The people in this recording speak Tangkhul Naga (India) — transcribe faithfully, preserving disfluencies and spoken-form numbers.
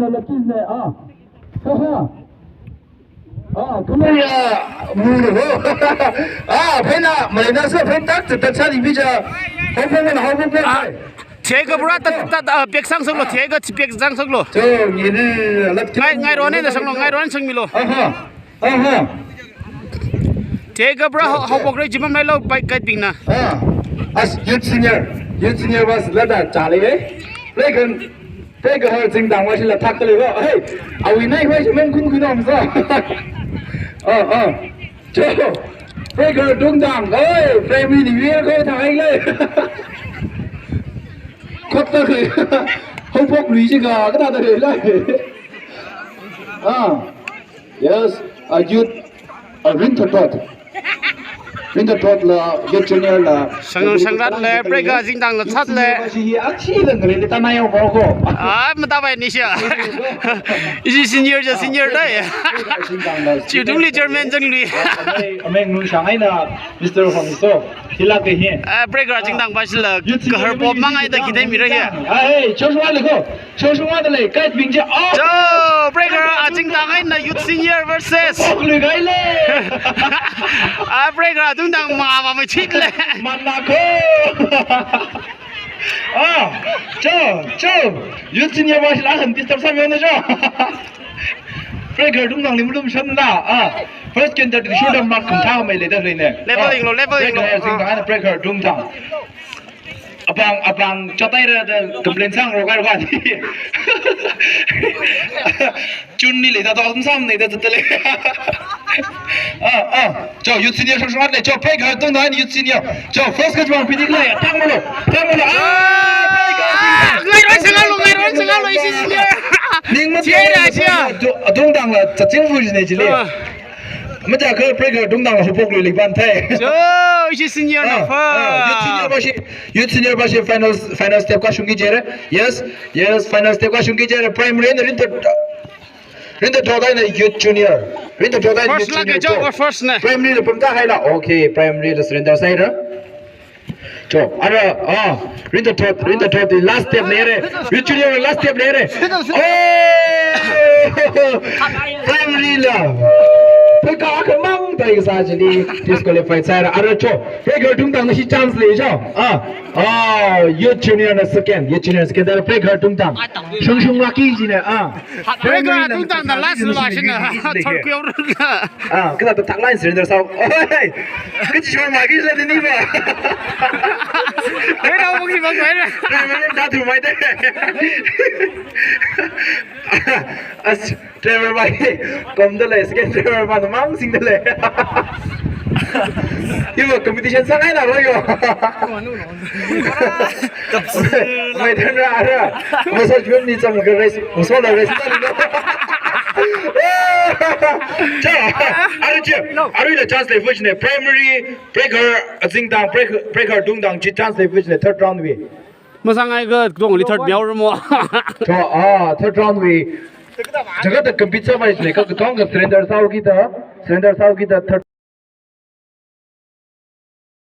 Lucky ne, ah. Ha, ha. Ah, kumaya, mu ho. Ah, phaina, malaina sa phaina tak, tak sa di bija. Ho phaina, ho phaina. Ah, thiga bra tat, tat, ah, pek sang sanglo, thiga chi pek sang sanglo. Jo, ni ni, alat. Ngai, ngairone na sanglo, ngairone sangmilo. Aha. Aha. Thiga bra, ho, ho pok re jimam nailo, pai kaibingna. Ah, as youth senior, youth senior was lada chale, eh? Lekin Preigaharching dangwui shila thak kali ho. Hey, awui nai hoi shi men kun kun om sa. Ah, ah. Jo. Preigahar Tungtang. Hey, Prime Minister ko thang ai le. Khot ta khe. Hong pok lui shi ga, ka ta ta khe lai. Ah. Yes, a youth, a rinthot. Rinthot la, youth junior la. Sang, sangrat le, Preigahar Tungtang la chat le. Shi hi a chi le ngale le ta mai o ko. Ah, mata bai ni sha. Isi senior ja senior dai. Chi dungli chairman jang lui. Ameng nu shang ai na Mister Hong So. Hila ke hi. Ah, Preigahar Tungtang ba shila. Kahar pop mang ai da kidai mi ra hi. Ah, hey, choswa le ko. Shong shong wada lei, kaibing chi, ah! Jo, Preigahar Tungtang eina youth senior versus. Pok lui gai le. Ah, Preigahar Tungtang ma, ma, ma chit le. Mana ko. Ah, jo, jo. Youth senior ba shila han disturb sa mi na jo. Preigahar Tungtang lim lum sham la. Ah, first candidate shoot mark kum tha mai le da le ne. Leveling lo, leveling lo. Preigahar Tungtang, Preigahar Tungtang. Apang, apang, chatai ra da complain sang ro kai ro kai. Chun ni le da dong sam ne da da le. Ah, ah. Jo, youth senior shong shong le. Jo, Preigahar Tungtang youth senior. Jo, first catch bang pidik le. Tang mo lo. Tang mo lo. Ah, Preigahar. Ngai ro sing lo, ngai ro sing lo, isi senior. Ning ma chia ra chia. Tungtang la, cha ching fu ne chi le. Ah. Macha kha Preigahar Tungtang la hupok lui li ban thai. Jo, isi senior na fa. Ah, youth senior ba shi. Youth senior ba shi final, final step ka shungki jere. Yes, yes, final step ka shungki jere. Primary na rinthot, rinthot thot eina youth junior. Rinthot thot eina youth junior. First la ke jo, first na. Primary la pamta hai la. Okay, primary la surrender sai ra. Jo, ara, ah, rinthot thot, rinthot thot, last step le re. Youth junior last step le re. Oh! Primary la. Peka ka mang tai sa jini disqualified sai ra. Ara jo. Preigahar Tungtang na shi chance le jo. Ah. Ah, youth junior na second, youth junior second, da Preigahar Tungtang. Shung shung lucky jine, ah. Preigahar Tungtang da last la shina. Thot kyo run la. Ah, kala ta thak line surrender sao. Oi. Kachi shong ma ki la ni ba. Wei na mo ki ba wei na. Wei na ta tu mai de. As Driver ba hi, kom da lei, second driver ba na mang sing da lei. Iwa competition sang ai na lo yo. Mai dan ra ra. Masa jun ni chang ka race, masa la race ta ni lo. Cha, aru cha, aru la chance lei fu ne, primary, Preigahar, Tungtang, Preigahar, Preigahar Tungtang chi chance lei fu ne, third round wui. Masang ai ka dong li third miao ramo. Cho, ah, third round wui. Jaga da compete sa mai ne ka katong ka surrender sao ki da, surrender sao ki da third